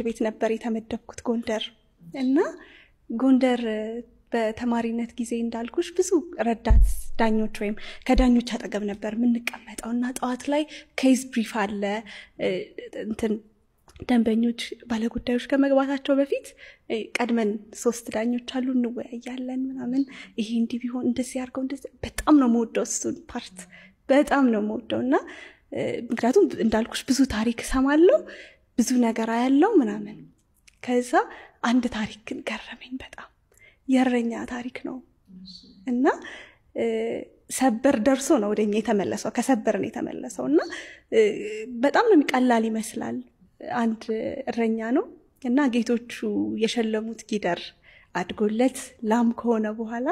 ቤት ነበር የተመደብኩት ጎንደር። እና ጎንደር በተማሪነት ጊዜ እንዳልኩሽ ብዙ ረዳት ዳኞች ወይም ከዳኞች አጠገብ ነበር የምንቀመጠው። እና ጠዋት ላይ case brief አለ፣ እንትን ደንበኞች ባለጉዳዮች ከመግባታቸው በፊት ቀድመን 3 ዳኞች አሉ፣ እንወያያለን ምናምን፣ ይሄ እንዲህ ቢሆን እንደዚህ አድርገው እንደዚህ። በጣም ነው የምወደው እሱን part፣ በጣም ነው የምወደው። እና ምክንያቱም እንዳልኩሽ ብዙ ታሪክ እሰማለሁ፣ ብዙ ነገር አያለው ምናምን። ከዛ አንድ ታሪክ ግን ገረመኝ በጣም፣ የእረኛ ታሪክ ነው። እና ሰበር ደርሶ ነው ወደኛ የተመለሰው፣ ከሰበር ነው የተመለሰው። እና በጣም ነው የሚቀላል ይመስላል። አንድ እረኛ ነው እና ጌቶቹ የሸለሙት ጊደር አድጎለት ላም ከሆነ በኋላ፣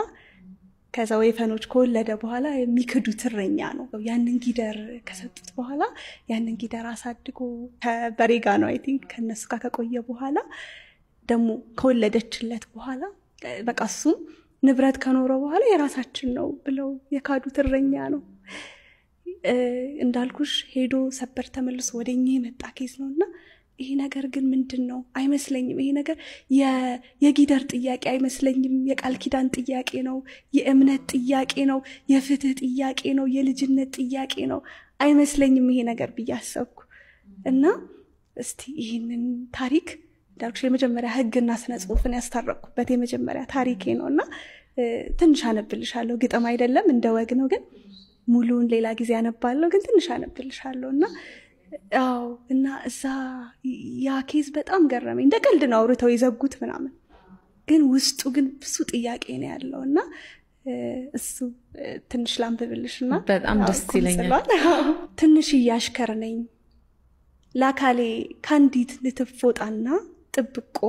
ከዛ ወይፈኖች ከወለደ በኋላ የሚክዱት እረኛ ነው። ያንን ጊደር ከሰጡት በኋላ ያንን ጊደር አሳድጎ ከበሬ ጋር ነው I think፣ ከእነሱ ጋር ከቆየ በኋላ ደግሞ ከወለደችለት በኋላ በቃ እሱም ንብረት ከኖረ በኋላ የራሳችን ነው ብለው የካዱት እረኛ ነው። እንዳልኩሽ ሄዶ ሰበር ተመልሶ ወደኛ የመጣ case ነው። እና ይሄ ነገር ግን ምንድን ነው? አይመስለኝም። ይሄ ነገር የጊደር ጥያቄ አይመስለኝም። የቃል ኪዳን ጥያቄ ነው፣ የእምነት ጥያቄ ነው፣ የፍትህ ጥያቄ ነው፣ የልጅነት ጥያቄ ነው። አይመስለኝም ይሄ ነገር ብዬ አሰብኩ። እና እስቲ ይህንን ታሪክ፣ እንዳልኩሽ የመጀመሪያ ህግና ስነ ጽሁፍን ያስታረቅኩበት የመጀመሪያ ታሪኬ ነው፣ እና ትንሽ አነብልሻለሁ። ግጥም አይደለም፣ እንደ ወግ ነው፣ ግን ሙሉውን ሌላ ጊዜ አነባለሁ። ግን ትንሽ አነብልሻለሁ። እና አዎ፣ እና እዛ ያ case በጣም ገረመኝ። እንደ ቀልድ ነው አውርተው የዘጉት ምናምን፣ ግን ውስጡ ግን ብዙ ጥያቄ ነው ያለው። እና እሱ ትንሽ ላንብብልሽ እና በጣም ደስ ይለኛል። ትንሽዬ አሽከር ነኝ፣ ለአካሌ ከአንዲት ንትፍ ፎጣና ጥብቆ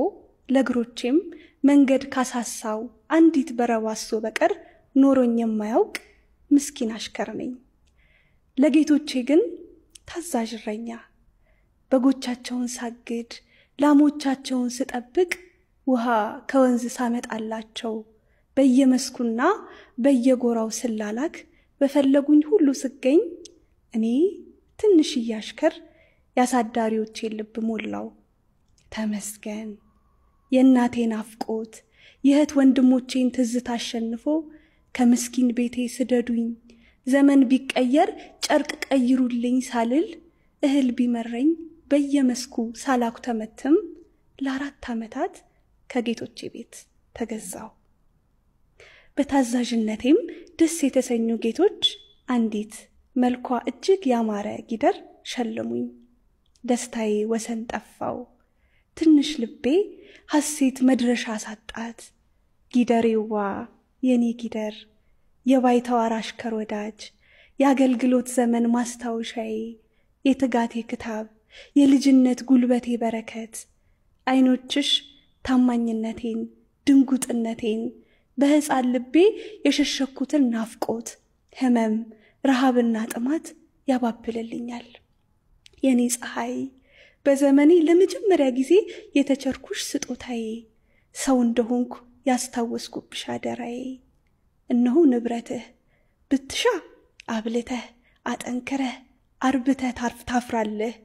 ለእግሮቼም መንገድ ካሳሳው አንዲት በረባሶ በቀር ኖሮኝ የማያውቅ ምስኪን አሽከር ነኝ። ለጌቶቼ ግን ታዛዥ እረኛ፣ በጎቻቸውን ሳግድ፣ ላሞቻቸውን ስጠብቅ፣ ውሃ ከወንዝ ሳመጣላቸው፣ በየመስኩና በየጎራው ስላላክ፣ በፈለጉኝ ሁሉ ስገኝ እኔ ትንሽዬ አሽከር የአሳዳሪዎቼን ልብ ሞላው። ተመስገን፣ የእናቴ ናፍቆት የእህት ወንድሞቼን ትዝታ አሸንፎ ከምስኪን ቤቴ ስደዱኝ፣ ዘመን ቢቀየር ጨርቅ ቀይሩልኝ ሳልል፣ እህል ቢመረኝ በየመስኩ ሳላኩተመትም ለ4 ዓመታት ከጌቶቼ ቤት ተገዛው። በታዛዥነቴም ደስ የተሰኙ ጌቶች አንዲት መልኳ እጅግ ያማረ ጊደር ሸለሙኝ። ደስታዬ ወሰን ጠፋው። ትንሽ ልቤ ሐሴት መድረሻ ሳጣት። ጊደሬዋ፣ የኔ ጊደር፣ የባይተዋር አሽከር ወዳጅ፣ የአገልግሎት ዘመን ማስታወሻዬ፣ የትጋቴ ክታብ፣ የልጅነት ጉልበቴ በረከት፣ አይኖችሽ ታማኝነቴን፣ ድንጉጥነቴን፣ በሕፃን ልቤ የሸሸኩትን ናፍቆት፣ ህመም፣ ረሃብና ጥማት ያባብልልኛል። የኔ ፀሐይ፣ በዘመኔ ለመጀመሪያ ጊዜ የተቸርኩሽ ስጦታዬ፣ ሰው እንደሆንኩ ያስታወስኩብሽ አደራዬ፣ እነሆ ንብረትህ፣ ብትሻ አብልተህ አጠንክረህ አርብተህ ታፍራለህ፣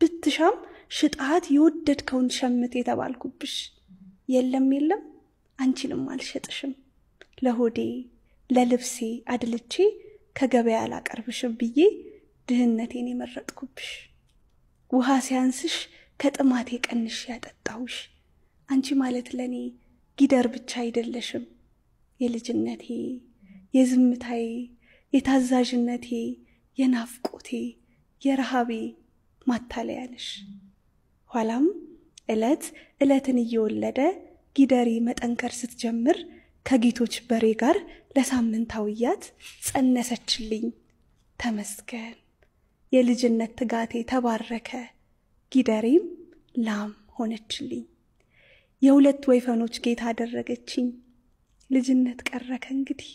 ብትሻም ሽጣት የወደድከውን ሸምት የተባልኩብሽ፣ የለም የለም፣ አንቺንም አልሸጥሽም፣ ለሆዴ ለልብሴ አድልቼ ከገበያ አላቀርብሽም ብዬ ድህነቴን የመረጥኩብሽ፣ ውሃ ሲያንስሽ ከጥማቴ ቀንሽ ያጠጣሁሽ፣ አንቺ ማለት ለእኔ ጊደር ብቻ አይደለሽም፣ የልጅነቴ፣ የዝምታዬ፣ የታዛዥነቴ፣ የናፍቆቴ፣ የረሃቤ ማታለያ ነሽ። ኋላም ዕለት ዕለትን እየወለደ ጊደሬ መጠንከር ስትጀምር ከጌቶች በሬ ጋር ለሳምንት አውያት ጸነሰችልኝ። ተመስገን፣ የልጅነት ትጋቴ ተባረከ፣ ጊደሬም ላም ሆነችልኝ። የ2 ወይፈኖች ጌታ አደረገችኝ። ልጅነት ቀረ ከእንግዲህ፣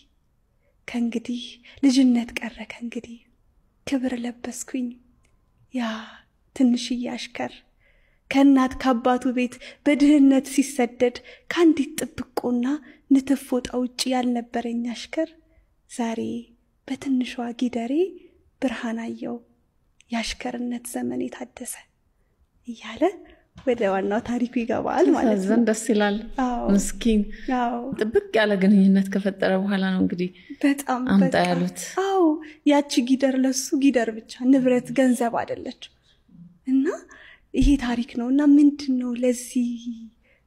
ከእንግዲህ ልጅነት ቀረ ከእንግዲህ፣ ክብር ለበስኩኝ። ያ ትንሽዬ አሽከር ከእናት ከአባቱ ቤት በድህነት ሲሰደድ ከአንዲት ጥብቆና ንትፍ ፎጣ ውጭ ያልነበረኝ አሽከር ዛሬ በትንሿ ጊደሬ ብርሃን አየው፣ የአሽከርነት ዘመን የታደሰ እያለ ወደ ዋናው ታሪኩ ይገባል ማለት ነው። ደስ ይላል። ምስኪን ጥብቅ ያለ ግንኙነት ከፈጠረ በኋላ ነው እንግዲህ በጣም አምጣ ያሉት። አዎ ያቺ ጊደር ለሱ ጊደር ብቻ ንብረት ገንዘብ አይደለች። እና ይሄ ታሪክ ነው። እና ምንድን ነው ለዚህ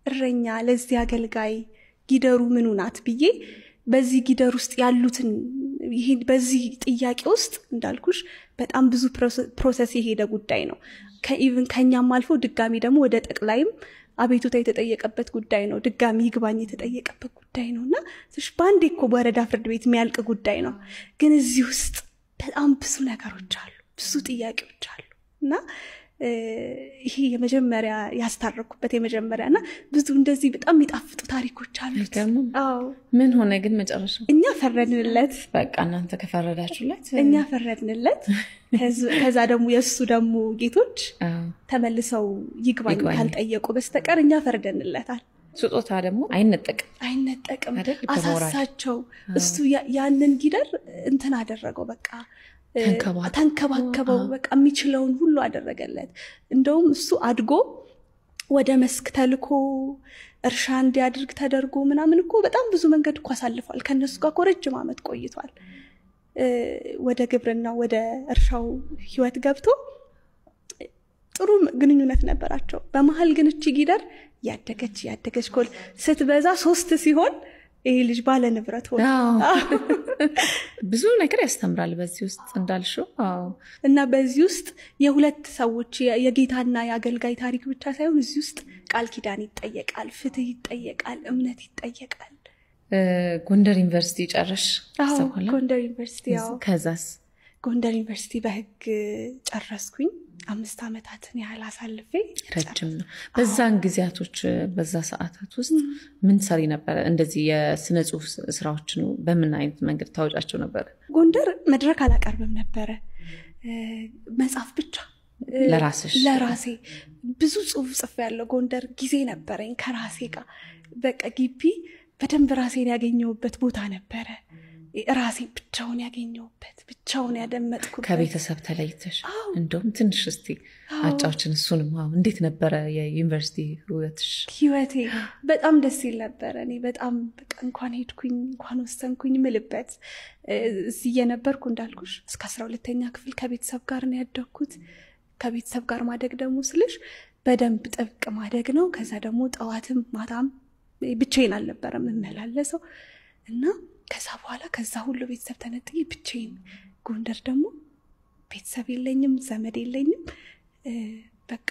እረኛ ለዚህ አገልጋይ ጊደሩ ምኑ ናት ብዬ በዚህ ጊደር ውስጥ ያሉትን ይሄ በዚህ ጥያቄ ውስጥ እንዳልኩሽ በጣም ብዙ process የሄደ ጉዳይ ነው። ከ even ከኛም አልፎ ድጋሚ ደግሞ ወደ ጠቅላይም አቤቱታ የተጠየቀበት ጉዳይ ነው። ድጋሚ ይግባኝ የተጠየቀበት ጉዳይ ነው። እና በአንዴ እኮ ወረዳ ፍርድ ቤት የሚያልቅ ጉዳይ ነው። ግን እዚህ ውስጥ በጣም ብዙ ነገሮች አሉ፣ ብዙ ጥያቄዎች አሉ። እና ይሄ የመጀመሪያ ያስታረኩበት የመጀመሪያ እና ብዙ እንደዚህ በጣም የሚጣፍጡ ታሪኮች አሉት። አዎ። ምን ሆነ ግን መጨረሻ? እኛ ፈረድንለት። በቃ እናንተ ከፈረዳችሁለት፣ እኛ ፈረድንለት። ከዛ ደግሞ የእሱ ደግሞ ጌቶች ተመልሰው ይግባኝ ካልጠየቁ በስተቀር እኛ ፈርደንለታል። ስጦታ ደግሞ አይነጠቅም፣ አይነጠቅም። አሳሳቸው። እሱ ያንን ጊደር እንትን አደረገው፣ በቃ ተንከባከበው፣ በቃ የሚችለውን ሁሉ አደረገለት። እንደውም እሱ አድጎ ወደ መስክ ተልኮ እርሻ እንዲያድርግ ተደርጎ ምናምን እኮ በጣም ብዙ መንገድ እኮ አሳልፏል። ከእነሱ ጋር እኮ ረጅም ዓመት ቆይቷል። ወደ ግብርና ወደ እርሻው ህይወት ገብቶ ጥሩ ግንኙነት ነበራቸው። በመሀል ግን እቺ ጊደር ያደገች ያደገች ኮል ስትበዛ 3 ሲሆን ይሄ ልጅ ባለ ንብረት ሆነ። ብዙ ነገር ያስተምራል በዚህ ውስጥ እንዳልሽው። አዎ። እና በዚህ ውስጥ የሁለት ሰዎች የጌታና የአገልጋይ ታሪክ ብቻ ሳይሆን እዚህ ውስጥ ቃል ኪዳን ይጠየቃል፣ ፍትህ ይጠየቃል፣ እምነት ይጠየቃል። ጎንደር ዩኒቨርሲቲ ጨረሽ? አዎ ጎንደር ዩኒቨርሲቲ። ያው ከዛስ? ጎንደር ዩኒቨርሲቲ በህግ ጨረስኩኝ። 5 ዓመታትን ያህል አሳልፌ። ረጅም ነው። በዛን ጊዜያቶች በዛ ሰዓታት ውስጥ ምን ሰሪ ነበር? እንደዚህ የስነ ጽሁፍ ስራዎችን በምን አይነት መንገድ ታወጫቸው ነበር? ጎንደር መድረክ አላቀርብም ነበረ፣ መጽሐፍ ብቻ ለራስሽ? ለራሴ ብዙ ጽሁፍ ጽፌያለሁ። ጎንደር ጊዜ ነበረኝ ከራሴ ጋር። በቃ ግቢ በደንብ ራሴን ያገኘሁበት ቦታ ነበረ። ራሴ ብቻውን ያገኘሁበት፣ ብቻውን ያደመጥኩበት። ከቤተሰብ ተለይተሽ። እንደውም ትንሽ እስቲ አጫዎችን እሱንም። እንዴት ነበረ የዩኒቨርሲቲ ህይወትሽ? ህይወቴ በጣም ደስ ይል ነበረ። እኔ በጣም በቃ እንኳን ሄድኩኝ እንኳን ወሰንኩኝ ምልበት። እዚህ የነበርኩ እንዳልኩሽ እስከ 12ኛ ክፍል ከቤተሰብ ጋር ነው ያደግኩት። ከቤተሰብ ጋር ማደግ ደግሞ ስልሽ በደንብ ጥብቅ ማደግ ነው። ከዛ ደግሞ ጠዋትም ማታም ብቻዬን አልነበረም እመላለሰው። እና ከዛ በኋላ ከዛ ሁሉ ቤተሰብ ተነጥዬ ብቻዬን ጎንደር ደግሞ ቤተሰብ የለኝም፣ ዘመድ የለኝም። በቃ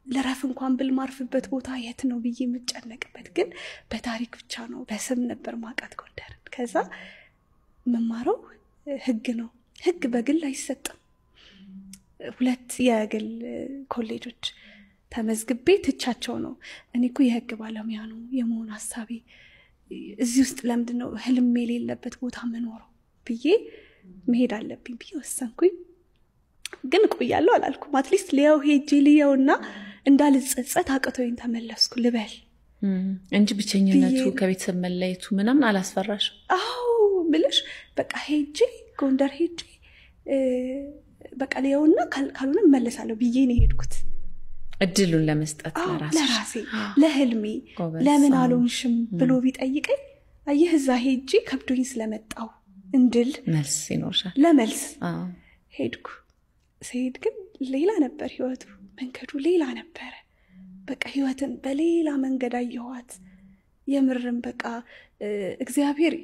ለረፍ እንኳን ብል ማርፍበት ቦታ የት ነው ብዬ የምጨነቅበት፣ ግን በታሪክ ብቻ ነው በስም ነበር ማቃት ጎንደርን። ከዛ መማረው ህግ ነው። ህግ በግል አይሰጥም። 2 የግል ኮሌጆች ተመዝግቤ ትቻቸው ነው። እኔ እኮ የህግ ባለሙያ ነው የመሆን ሀሳቤ፣ እዚህ ውስጥ ለምንድን ነው ህልም የሌለበት ቦታ መኖረው ብዬ መሄድ አለብኝ ብዬ ወሰንኩኝ። ግን እቆያለሁ አላልኩም። at least ልየው ሄጄ ልየውና እንዳልጸጸት አቅቶኝ ተመለስኩ ልበል እንጂ ብቸኝነቱ ከቤተሰብ መለየቱ ምናምን አላስፈራሽ? አዎ ምልሽ በቃ ሄጄ ጎንደር ሄጄ በቃ ልየውና ካልሆነ እመለሳለሁ ብዬ ነው የሄድኩት። እድሉን ለመስጠት ለራሴ ለህልሜ። ለምን አልሆንሽም ብሎ ቢጠይቀኝ አየህ እዛ ሄጄ ከብዶኝ ስለመጣው እንድል መልስ ይኖርሻል። ለመልስ ሄድኩ። ስሄድ ግን ሌላ ነበር ህይወቱ፣ መንገዱ ሌላ ነበረ። በቃ ህይወትን በሌላ መንገድ አየኋት። የምርም በቃ እግዚአብሔር